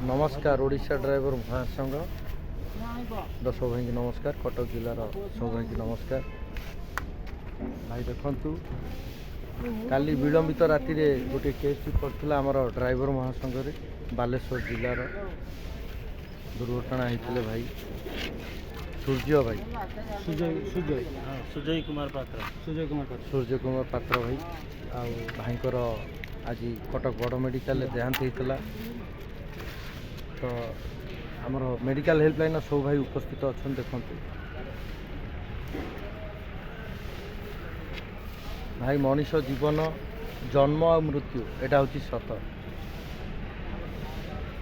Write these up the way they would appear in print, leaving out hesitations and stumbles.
ନମସ୍କାର। ଓଡ଼ିଶା ଡ୍ରାଇଭର ମହାସଂଘ ଦଶ ଭାଇକି ନମସ୍କାର। କଟକ ଜିଲ୍ଲାର ସବୁ ଭାଇକି ନମସ୍କାର। ଭାଇ, ଦେଖନ୍ତୁ, କାଲି ବିଳମ୍ବିତ ରାତିରେ ଗୋଟିଏ କେସ୍ଟି ପଡ଼ିଥିଲା ଆମର ଡ୍ରାଇଭର ମହାସଂଘରେ। ବାଲେଶ୍ୱର ଜିଲ୍ଲାର ଦୁର୍ଘଟଣା ହେଇଥିଲେ ଭାଇ ସୂର୍ଯ୍ୟ ଭାଇ। ସୁଜୟ, ସୁଜୟ। ହଁ, ସୁଜୟ କୁମାର ପାତ୍ର। ସୁଜୟ କୁମାର ପାତ୍ର। ସୂର୍ଯ୍ୟ କୁମାର ପାତ୍ର ଭାଇ। ଆଉ ଭାଇଙ୍କର ଆଜି କଟକ ବଡ଼ ମେଡ଼ିକାଲରେ ଦେହାନ୍ତ ହେଇଥିଲା। ତ ଆମର ମେଡ଼ିକାଲ ହେଲ୍ପଲାଇନ୍ର ସବୁ ଭାଇ ଉପସ୍ଥିତ ଅଛନ୍ତି। ଦେଖନ୍ତୁ ଭାଇ, ମଣିଷ ଜୀବନ, ଜନ୍ମ ଆଉ ମୃତ୍ୟୁ, ଏଇଟା ହେଉଛି ସତ।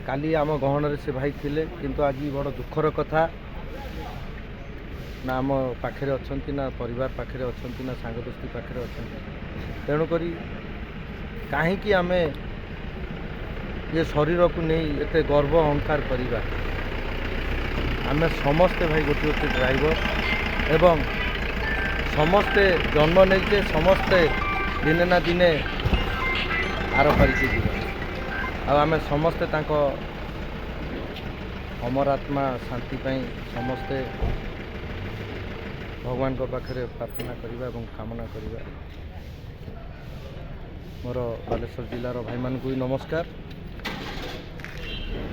କାଲି ଆମ ଗହଣରେ ସେ ଭାଇ ଥିଲେ, କିନ୍ତୁ ଆଜି ବଡ଼ ଦୁଃଖର କଥା, ନା ଆମ ପାଖରେ ଅଛନ୍ତି, ନା ପରିବାର ପାଖରେ ଅଛନ୍ତି, ନା ସାଙ୍ଗଦୋସ୍ତି ପାଖରେ ଅଛନ୍ତି। ତେଣୁକରି କାହିଁକି ଆମେ ଏ ଶରୀରକୁ ନେଇ ଏତେ ଗର୍ବ ଅହଙ୍କାର କରିବା? ଆମେ ସମସ୍ତେ ଭାଇ ଗୋଟିଏ ଗୋଟିଏ ଡ୍ରାଇଭର ଏବଂ ସମସ୍ତେ ଜନ୍ମ ନେଇଛେ, ସମସ୍ତେ ଦିନେ ନା ଦିନେ ଆର ପାରିକି ଯିବା। ଆଉ ଆମେ ସମସ୍ତେ ତାଙ୍କ ଅମର ଆତ୍ମା ଶାନ୍ତି ପାଇଁ ସମସ୍ତେ ଭଗବାନଙ୍କ ପାଖରେ ପ୍ରାର୍ଥନା କରିବା ଏବଂ କାମନା କରିବା। ମୋର ବାଲେଶ୍ୱର ଜିଲ୍ଲାର ଭାଇମାନଙ୍କୁ ବି ନମସ୍କାର।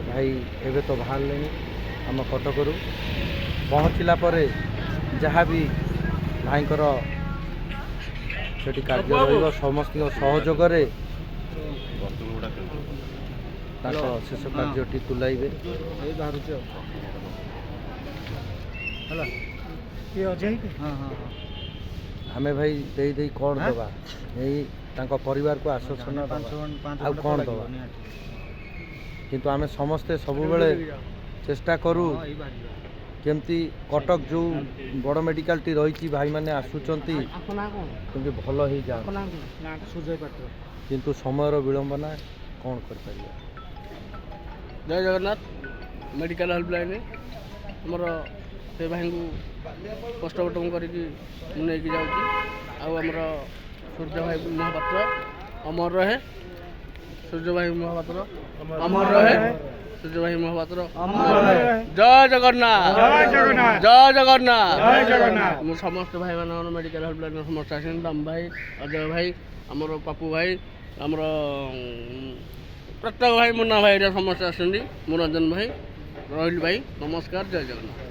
ଭାଇ ଏବେ ତ ବାହାରିଲେଣି ଆମ କଟକରୁ। ପହଞ୍ଚିଲା ପରେ ଯାହା ବି ଭାଇଙ୍କର ସେଠି କାର୍ଯ୍ୟ ରହିବ, ସମସ୍ତଙ୍କ ସହଯୋଗରେ ତାଙ୍କ ଶେଷ କାର୍ଯ୍ୟଟି ତୁଲାଇବେ। ଏଇ ବାହାରୁଛି ଆଉ ହେଲା। କିଏ, ଅଜୟ? ହଁ। ଆମେ ଭାଇ ଦେଇ ଦେଇ କ'ଣ ଆଁ? ଦେବା? ଏଇ ତାଙ୍କ ପରିବାରକୁ ଆଶ୍ୱାସନା ପାଞ୍ଚ ଦେବା। ଘଣ୍ଟା, 5 ଆଉ ଘଣ୍ଟା ତ କ'ଣ ଲାଗିବ ଦେବା? ନିହାତି। କିନ୍ତୁ ଆମେ ସମସ୍ତେ ସବୁବେଳେ ଚେଷ୍ଟା କରୁ ହଁ, ଏଇ ବାହାରିବା। କେମିତି କଟକ ଯେଉଁ ବଡ଼ ମେଡ଼ିକାଲଟି ରହିଛି, ଭାଇମାନେ ଆସୁଛନ୍ତି, ଆପଣଙ୍କ ନାଁ କ'ଣ? କେମିତି ଭଲ ହେଇଯାଆନ୍ତୁ। ଆପଣଙ୍କ ନାଁ କ'ଣ? ନାଁଟା ସୁଜୟ ପାତ୍ର। କିନ୍ତୁ ସମୟର ବିଳମ୍ବନା, କ'ଣ କରିପାରିବା? ଜୟ ଜଗନ୍ନାଥ। ମେଡ଼ିକାଲ ହେଲ୍ପଲାଇନ୍ ଆମର ସେ ଭାଇଙ୍କୁ ପୋଷ୍ଟମର୍ଟମ୍ କରିକି ମୁଁ ନେଇକି ଯାଉଛି। ଆଉ ଆମର ସୂର୍ଯ୍ୟ ଭାଇ ମହାପାତ୍ର ଅମର ରହେ। ସୂର୍ଯ୍ୟ ଭାଇ ମହାପାତ୍ର ଅମର ରହେ। ସୂର୍ଯ୍ୟ ଭାଇ ମହାପାତ୍ର। ଜୟ ଜଗନ୍ନାଥ। ଜୟ ଜଗନ୍ନାଥ। ଜୟ ଜଗନ୍ନାଥ। ଜୟ ଜଗନ୍ନାଥ। ମୁଁ ସମସ୍ତ ଭାଇମାନଙ୍କର ମେଡ଼ିକାଲ ହେଲ୍ପଲାଇନ୍ ସମସ୍ତେ ଆସନ୍ତି। ଦାମ ଭାଇ, ଅଜୟ ଭାଇ, ଆମର ପାପୁ ଭାଇ, ଆମର ପ୍ରତ୍ୟେକ ଭାଇ, ମୁନ୍ନା ଭାଇ, ସମସ୍ତେ ଆସନ୍ତି। ମୁଁ ରଞ୍ଜନ ଭାଇ ରହିଲି ଭାଇ, ନମସ୍କାର, ଜୟ ଜଗନ୍ନାଥ।